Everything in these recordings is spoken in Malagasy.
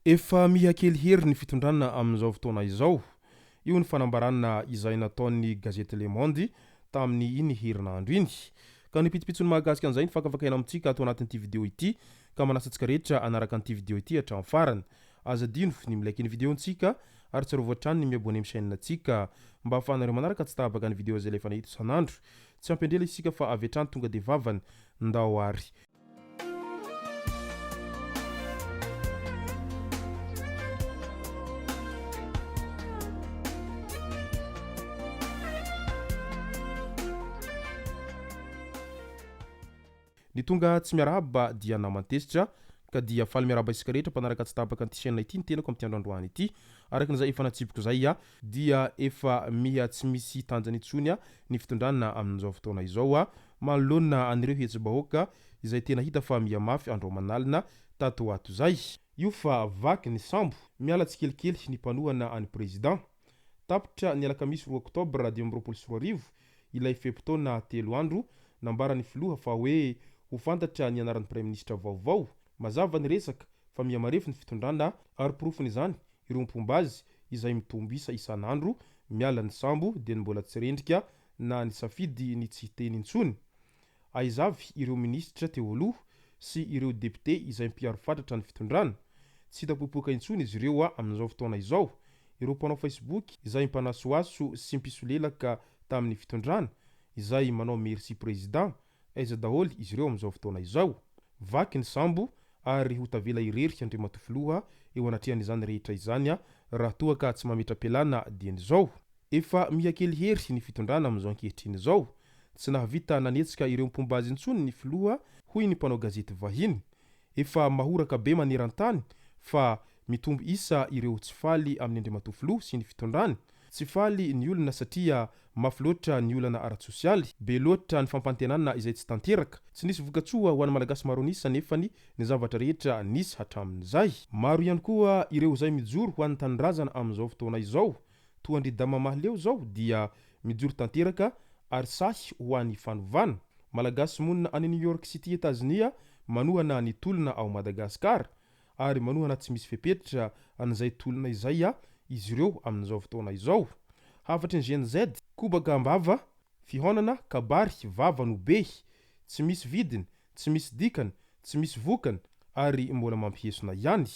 Efa miha kely hery ny fitondrana amin'izao fotoana izao. Io ny fanambarana izay nataon'ny gazety Le Monde tamin'ny iny herinandro iny. Ka ny pitsopitsony mahakasika an'izay no fakafakaina amintsika ato anatin'ity video ity ka manasa antsika rehetra hanaraka an'ity video ity hatramin'ny farany. Aza adino ny mi-like ny video-ntsika ary tsarovy hatrany ny mi-abonner amin'ny chaîne-ntsika mba ahafahanareo manaraka tsy tapaka ny video izay alefanay eto isan'andro. Tsy ampiandrela isika fa avy hatrany tonga dia vavany. Ndao ary. Ny tonga tsy miarahaba dia naman-tezitra ka dia faly miarahaba isika rehetra mpanaraka tsy tapaka an'ity chaîne ity ny tenako amin'ity andro androany ity. Araka ny izay efa natsipiko izay dia efa miha tsy misy tanjany intsony ny fitondrana amin'izao fotoana izao manoloana an'ireo hetsi-bahoaka izay tena hita fa miha mafy andro aman'alina tato ho ato izay. Io fa vaky ny sambo, miala tsikelikely ny mpanohana an'i Président. Tapitra ny alakamisy roa oktobra 2025 ilay fe-potoana telo andro nambaran'ny filoha fa hoe ho fantatra ny anaran'ny praiminisitra vaovao. Mazava ny resaka fa miha marefo ny fitondrana ary porofon'izany ireo mpomba azy izay mitombo isa isan'andro miala ny sambo dia ny mbola tsy rendrika na nisafidy ny tsy hiteny intsony. Aiza avy ireo minisitra teo aloha sy ireo depiote izay mpiaro fatratra ny fitondrana? Tsy hita popoka intsony izy ireo amin'izao fotoana izao. Ireo mpanao Facebook izay mpanasohaso sy mpisolelaka tamin'ny fitondrana, izay manao merci président, aiza daholo izy ireo amin'izao fotoana izao? Vaky ny sambo ary ho tavela irery Andriamatoa Filoha eo anatrehan'izany rehetra izany raha toa ka tsy mametra-pialana dieny izao. Efa miha kely hery ny fitondrana amin'izao ankehitriny izao. Tsy nahavita nanetsika ireo mpomba azy intsony ny filoha, hoy ny mpanao gazety vahiny. Efa mahoraka be maneran-tany fa mitombo isa ireo tsy faly amin'ny Andriamatoa Filoha sy ny fitondrany. Tsy faly ny olona satria mafy loatra ny olana ara-tsosialy, be loatra ny fampantenana izay tsy tanteraka. Tsy nisy vokatsoa ho an'ny Malagasy maro an'isa nefany ny zavatra rehetra nisy hatramin'izay. Maro ihany koa ireo izay mijoro ho an'ny tanindrazana amin'izao fotoana izao. Toa an-dry Dama Mahaleo izao dia mijoro tanteraka ary sahy ho an'ny fanovana. Malagasy monina any New York City Etazonia manohana ny tolona ao Madagascar ary manohana tsy misy fepetra an'izay tolona izay izy ireo amin'izao fotoana izao. Hafatry ny Gen Z, kobaka am-bava, fihaonana, kabary, vava no be, tsy misy vidiny, Tsy misy dikany, tsy misy vokany ary mbola mampihesona ihany.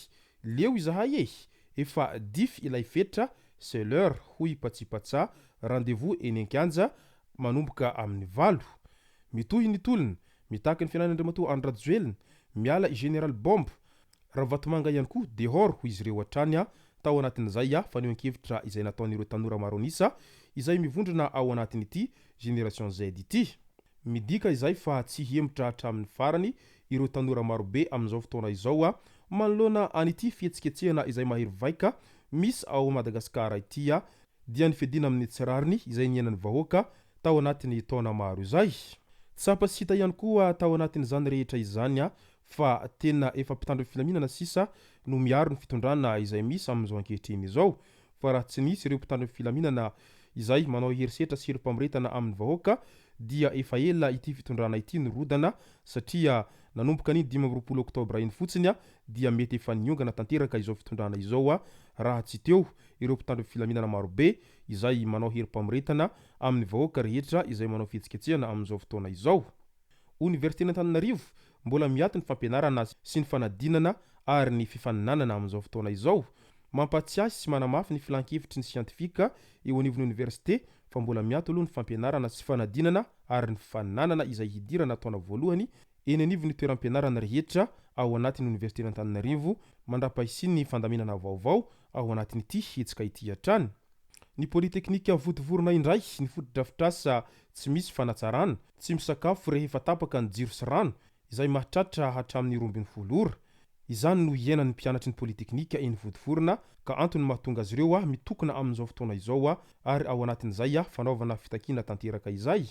Leo izahay e! Efa dify ilay fetra, c'est l'heure hoy Patsipatsa, rendez-vous eny an-kianja manomboka amin'ny valo. Mitohy ny tolona, mitaky ny fialan'Andriamatoa Andry Rajoelina, miala i Général Bomba, Ravatomanga ihany koa dehors hoy izy ireo hatrany tao anatin'izay fanehoan-kevitra izay nataon'ireo tanora maro an'isa izay mivondrona ao anatin'ity Génération Z ity. Midika izay fa tsy hihemotra hatramin'ny farany ireo tanora marobe amin'izao fotoana izao manoloana an'ity fihetsiketsehana izay mahery vaika misy ao Madagasikara ity dia ny fiadiana amin'ny tsy rariny izay niainan'ny vahoaka tao anatin'ny taona maro izay. Tsapa sy hita ihany koa tao anatin'izany rehetra izany fa tena efa mpitandro ny filaminana sisa no miaro ny fitondrana izay misy amin'izao ankehitriny izao fa raha tsy nisy ireo mpitandro ny filaminana izay manao herisetra sy herim-pamoretana amin'ny vahoaka dia efa ela ity fitondrana ity nirodana satria nanomboka an'iny 25 oktobra iny fotsiny dia mety efa niongana tanteraka izao fitondrana izao raha tsy teo ireo mpitandro ny filaminana marobe izay manao herim-pamoretana amin'ny vahoaka rehetra izay manao fihetsiketsehana amin'izao fotoana izao. Oniversiten'Antananarivo, mbola miato ny fampianarana sy ny fanadinana ary ny fifaninanana amin'izao fotoana izao. Mampahatsiahy sy manamafy ny filan-kevitry ny siantifika eo anivon'ny oniversite fa mbola miato aloha ny fampianarana sy fanadinana ary ny fifaninanana izay hidirana taona voalohany eny anivon'ny toeram-pianarana rehetra ao anatin'ny oniversiten'Antananarivo mandrapahisian'ny fandaminana vaovao ao anatin'ity hetsika ity hatrany. Ny Polyteknika Vontovorona indray, ny fotodrafitrasa tsy misy fanatsarana, tsy misakafo rehefa tapaka ny jiro sy rano, izay mahatratra hatramin'ny 12 ora. Izany no iainan'ny mpianatry ny Polyteknika eny Vontovorona ka antony mahatonga azy ireo mitokona amin'izao fotoana izao ary ao anatin'izay fanaovana fitakiana tanteraka izay.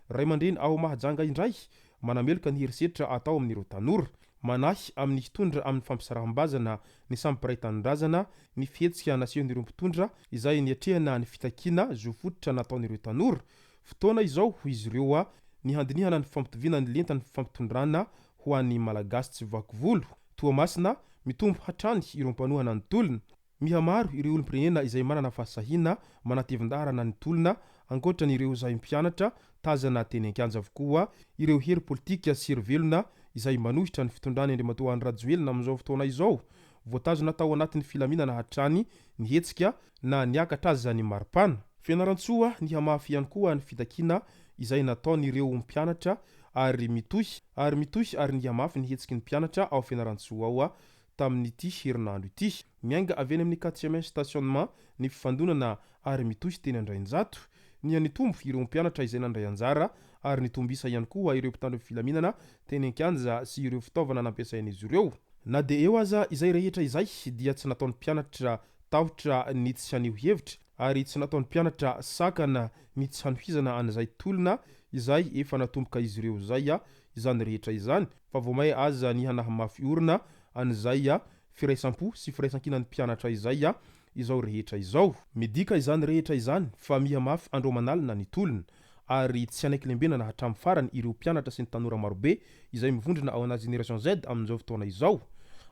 Ray aman-dreny ao Mahajanga indray manameloka ny herisetra atao amin'ireo tanora. Manahy amin'ny hitondra amin'ny fampisaraham-bazana ny samy mpiray tanindrazana ny fihetsika nasehon'ireo mpitondra izay niatrehana ny fitakiana zo fototra nataon'ireo tanora. Fotoana izao, hoy izy ireo, ny handinihana ny fampitoviana ny lentan'ny fampitondrana ho an'ny Malagasy tsy vaky volo. Toamasina, Mitombo hatrany ireo mpanohana ny tolona. Mihamaro ireo olom-pirenena izay manana fahasahiana manatevin-daharana ny tolona, ankoatra an'ireo izay mpianatra, tazana teny an-kianja avokoa ireo hery politika sy hery velona izay manohitra ny fitondran'i Andriamatoa Andry Rajoelina amin'izao fotoana izao. Voatazona tao anatin'ny filaminana hatrany ny hetsika na niakatra aza ny maripana. Fianarantsoa, Nihamafy ihany koa ny fitakiana izay nataon'ireo mpianatra ary mitohy ary mitohy ary nihamafy ny hetsiky ny mpianatra ao Fianarantsoa ao tamin'ity herinandro ity. Miainga avy eny amin'ny Quatrième Stationnement ny fifandonana ary mitohy teny Andrainjato. Niha-nitombo ireo mpianatra izay nandray anjara ary nitombo isa ihany koa ireo mpitandro filaminana teny an-kianja sy ireo fitaovana nampiasain'izy ireo. Na dia eo aza izay rehetra izay dia tsy nataon'ny mpianatra tahotra ny tsy haneho hevitra ary tsy nataon'ny mpianatra sakana ny tsy hanohizana an'izay tolona izay efa natomboka izy ireo izay izany rehetra izany fa vao may aza niha-nahamafy orina an'izay firaisam-po sy firaisankinan'ny mpianatra izay izao rehetra izao. Midika izany rehetra izany fa miha-mafy andro aman'alina ny tolona ary tsy hanaiky lembenana hatramin'ny farany ireo mpianatra sy ny tanora marobe izay mivondrona ao anaty Génération Z amin'izao fotoana izao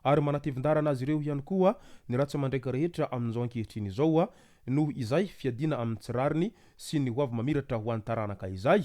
ary manatevin-daharana azy ireo ihany koa ny ratsa-mandraika rehetra amin'izao ankehitriny izao noho izay fiadiana amin'ny tsy rariny sy ny hoavy mamiratra ho an'ny taranaka izay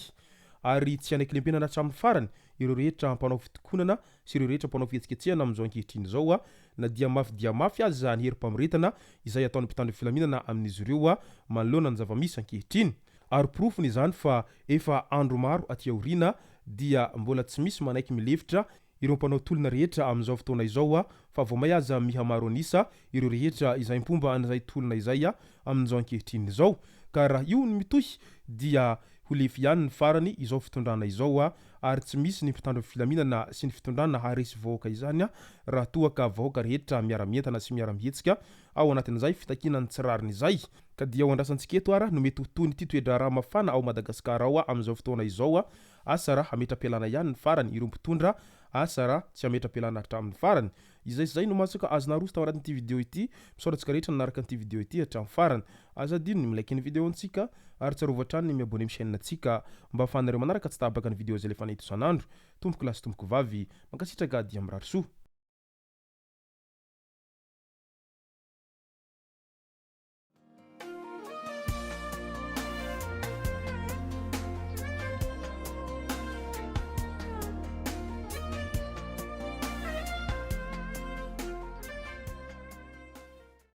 ary tsy hanaiky lembenana hatramin'ny farany ireo rehetra mpanao fitokonana sy ireo rehetra mpanao fihetsiketsehana amin'izao ankehitriny izao na dia mafy dia mafy aza ny herim-pamoretana izay ataon'ny mpitandro filaminana amin'izy ireo manoloana ny zava-misy ankehitriny. Ary porofony izany fa efa andro maro aty aoriana dia mbola tsy misy manaiky milefitra ireo mpanao tolona rehetra amin'izao fotoana izao fa vao may aza mihamaro an'isa ireo rehetra izay mpomba an'izay tolona izay amin'izao ankehitriny izao. Ka raha io ny mitohy dia ho lefy ihany ny farany izao fitondrana izao ary tsy misy ny mpitandro filaminana sy ny fitondrana haharesy vahoaka izany raha toa ka vahoaka rehetra miara-mientana sy miara-mihetsika ao anatin'izay fitakiana ny tsy rariny izay. Ka dia ho andrasantsika eto ara no mety ho tohin'ity toe-draharaha mafana ao Madagasikara ao amin'izao fotoana izao. Asa raha hametra-pialana ihany ny farany ireo mpitondra, asa raha tsy hametra-pialana hatramin'ny farany. Izay sy izay no masaka azo naroso tao anatin'ity video ity. Misaotra antsika rehetra nanaraka an'ity video ity hatramin'ny farany. Aza adino ny mi-like ny video antsika ary tsarovy hatrany ny mi-abonner amin'ny chaîne ntsika mba ahafahanareo manaraka tsy tapaka ny video izay alefanay eto isan'andro. Tompoko lahy sy tompoko vavy, mankasitraka dia mirary soa.